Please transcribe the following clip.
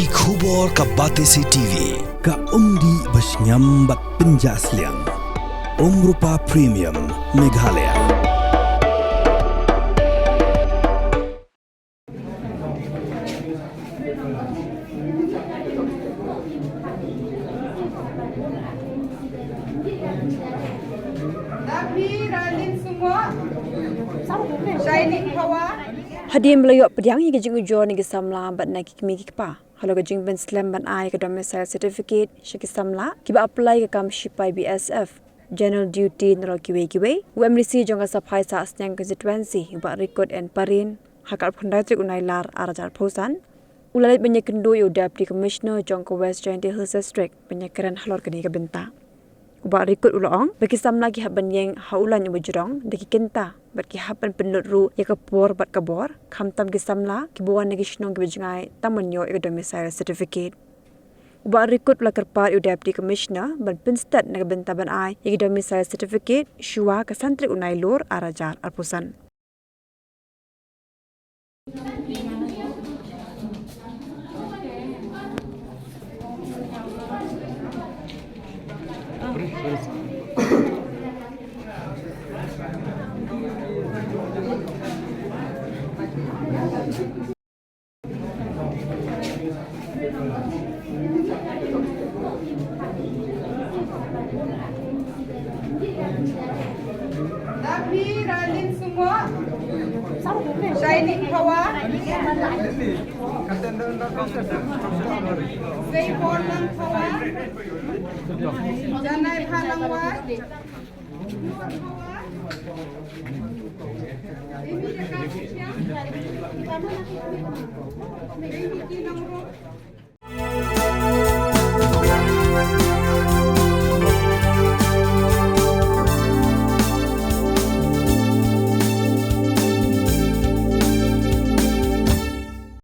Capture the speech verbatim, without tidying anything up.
Ki khubor ka Batesi T V, ka umdih ba shngiam bad pynjah sliang. Umrupa Premium, Meghalaya. Shining Power. Hadien ba la ïoh pdiang ïa ka jingujor na ki samla bad na ki kmie ki kpa halor ka jingpynslem ban ai ka domicile certificate sha ki samla kiba apply ka kam sipai B S F, general duty, nalor kiwei kiwei, u M D C jong ka Saphai Sahsniang constituency, u Bah Rikut N Parin, ha ka arphew khyndai tarik u Nailar ar hajar arphew san, u la leit ban ïakynduh ïa u Deputy Commissioner jong ka West Jaintia Hills District ban ïakren halor kane ka bynta. U Bah Rikut u la ong ba ki samla ki hap ban ïeng ha u lain uba jrong da ki kynta bad ki hap ban pynlut ruh ïa ka por bad ka bor, khamtam ki samla kiba wan na ki shnong kiba jngai tang ban ïoh ïa ka domicile certificate. U Bah Rikut u la kyrpad ïa u Deputy Commissioner ban pynsted na ka bynta ban ai ïa ka domicile certificate shuwa ka san tarik u Nailur ar hajar arphew san. Shining Power. Seiporlang Power. Janai Phalangwat. Imi Daka Siang. Imi Kinongro.